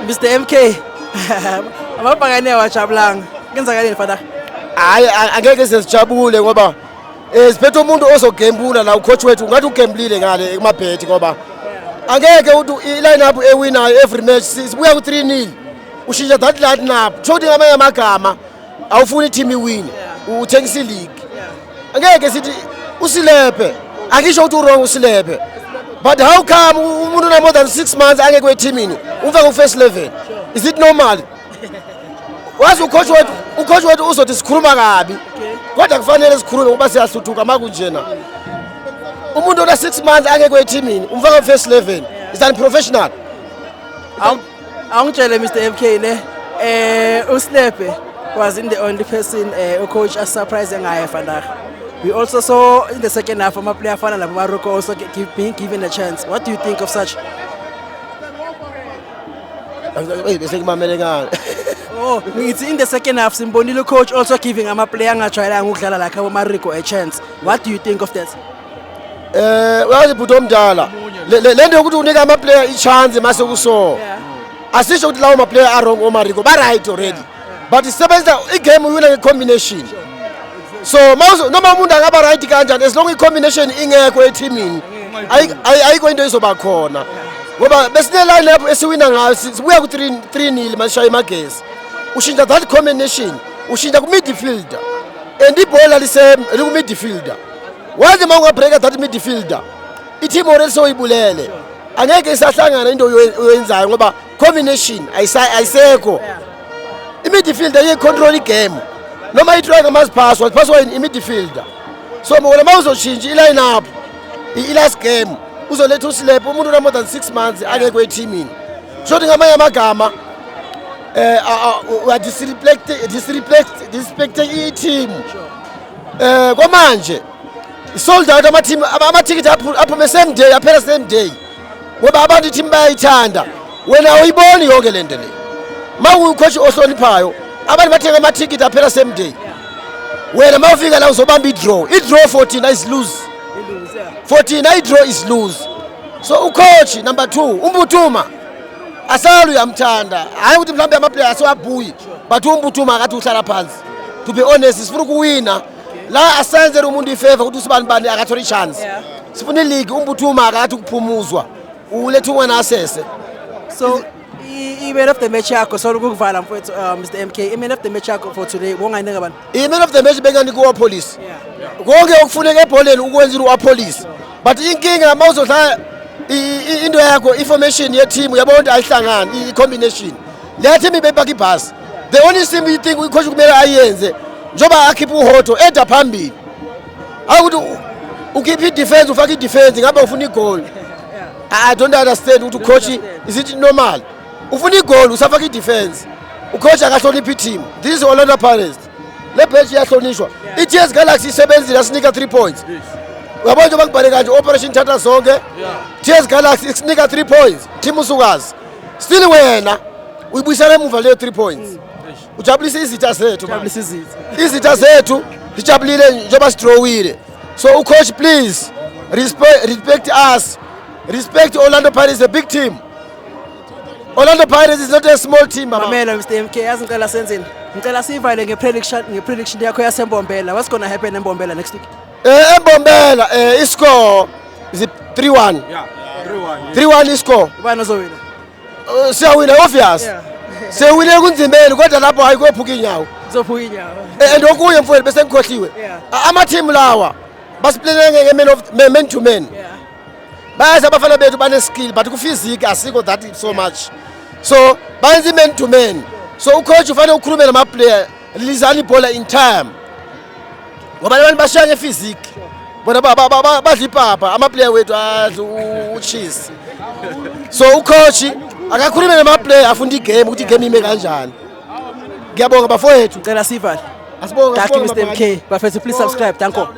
Mr MK, amabhakane awajabulanga. Kenzakaleni, fana? Hayi, angeke sesijabule ngoba siphethe umuntu ozogembula la. Ucoach wethu ngathi ugembulile ngale kumabhethi, ngoba angeke uthi i-line up ewinayo every match, sibuya ku-3-0, ushintsha that line up. Kusho ukuthi ngamanye amagama awufuni i-team iwine, uthengisa i-league. Angeke sithi uSelepe, angisho ukuthi u-wrong uSelepe, but how come umuntu una more than 6 months angekho ethimini, umfake ku-first 11? Is it normal? Wazi ucoach wethu uzothi sikhuluma kabi, kodwa kufanele sikhulume ngoba siyahluthuka. Ma kunjena, umuntu ona 6 months angekho ethimini, umfaka ku-first 11, is unprofessional. Awungitshele, Mr MK, ne uSelepe wasn't the only person ucoach a surprise ngaye vandag. We also saw in the second half ama player afana labo Mariko also being given a chance. What do you think of such? Bese ngimamele ngale. Oh, ngithi in the second half simbonile coach also giving ama player angajwayelanga ukudlala like abo Mariko a chance. What do you think of that? Uyazi bhuti omdala, le nto yokuthi unika ama-player i-chance mase kuso, asisho ukuthi lawo ma-player a-wrong, oMariko ba-right already, but isebenzisa igame, uwina nge-combination. So noma umuntu angaba right kanjani, as long i-combination ingekho ethimini, ayikho into izoba khona, ngoba besine-line up esiwina ngayo, sibuya ku-3-0, masishaya iMagesi. Ushintsha that combination, ushintsha ku-midfielder, and ibhola liku-midfielder. Wazi uma ungabreaka that midfielder, i-team already soyibulele, angeke isahlangana into oyenzayo, ngoba combination ayisekho. I-midfielder iye-control igame, noma i-try ngamaziphasi, waziphaswa i-midfielder. So wena uma uzoshintsha i-line up, i-last game uzoletha uSelepe, umuntu una more than 6 months angekho ethimini, shothi ngamanye amagama uya disrespect i-team. Kwamanje sold out ama team, amathikithi aphume same day, aphela same day, ngoba abantu i-team bayayithanda. Wena awuyiboni yonke lento le. Ma uyicoach ohloniphayo, abantu bathenga amathikithi, aphela same day. Wena ma ufika la uzobamba i-draw, i-draw for thina is lose, for thina i-draw is lose. So ucoach number 2 uMbuthuma, asali uyamthanda, hayi ukuthi mhlawumbe ama-player asewabhuyi, but uMbuthuma akathi uhlala phansi. To be honest, sifuna ukuwina la, asenzele umuntu ifavor ukuthi usibani bani akathole i-chance. Sifuna ileague. UMbuthuma akathi ukuphumuzwa, uletha umwana asese. So i-man of the match yakho, sorry ukukuvala mfowethu, Mr MK, i-man of the match yakho for today bongayinika bani? I-man of the match benganika u-Appollis. Konke okufuneka ebholeni ukwenzile u-Appollis, but inkinga uma uzodlala into yakho, i-formation ye-team, uyabona ukuthi ayihlangani i-combination. Leya team ibepaka ibhasi. The only simple thing ucoach kumele ayenze, njengoba akhiphe uHotto eda phambili, hayi ukuthi ukhiphe i-defense, ufake i-defense ngabe ufuna igoli. I don't understand ukuthi ucoach, is it normal ufuna igoli usafaka i-defense? Ucoach akahloniphi i-team. This is Orlando Pirates, le bench iyahlonishwa. I-TS Galaxy isebenzile, asinika 3 points. Uyabona njengoba ngibhale kanje, Operation Thatha Zonke. TS Galaxy isinika 3 points, team usukazi still wena uyibuyisela emuva leyo 3 points, ujabulise izitha zethu, man. Jabulisa izitha. Izitha zethu zijabulile njengoba sidrowile. So ucoach, please respect us, respect Orlando Pirates, a big team. Orlando Pirates is not a small team, baba. Mamela, Mr MK, yazi ngicela senzeni? Ngicela sivale nge-prediction yakho yaseMbombela. What's gonna happen eMbombela next week? EMbombela, iscore is 3-1. Yeah, 3-1. 3-1 iscore. Ubani ozowina? Siyawina, obvious. Siyawina kunzimbeni, kodwa lapho hayi, kuyophuka inyawo. Kuzophuka inyawo. And okunye mfowethu, bese ngikhohliwe. Ama-team lawa basiplanele nge-man of man to man. Bayazi abafana bethu bane-skill, but ku-physique asikho that so much, so bayenza i-man to man. So ucoach ufanele ukhulume nama-player, releasani ibhola in time, ngoba labantu bashiya nge-physique, bona badla ipapa, ama-player wethu adla ucheese. So ucoach akakhulume nama-player, afunde igame ukuthi igame ime kanjani. Ngiyabonga bafowethu. Ngicela sivale. Asibonga. Thank you, Asibonge, Mr MK. Bafethu, please subscribe. Danko.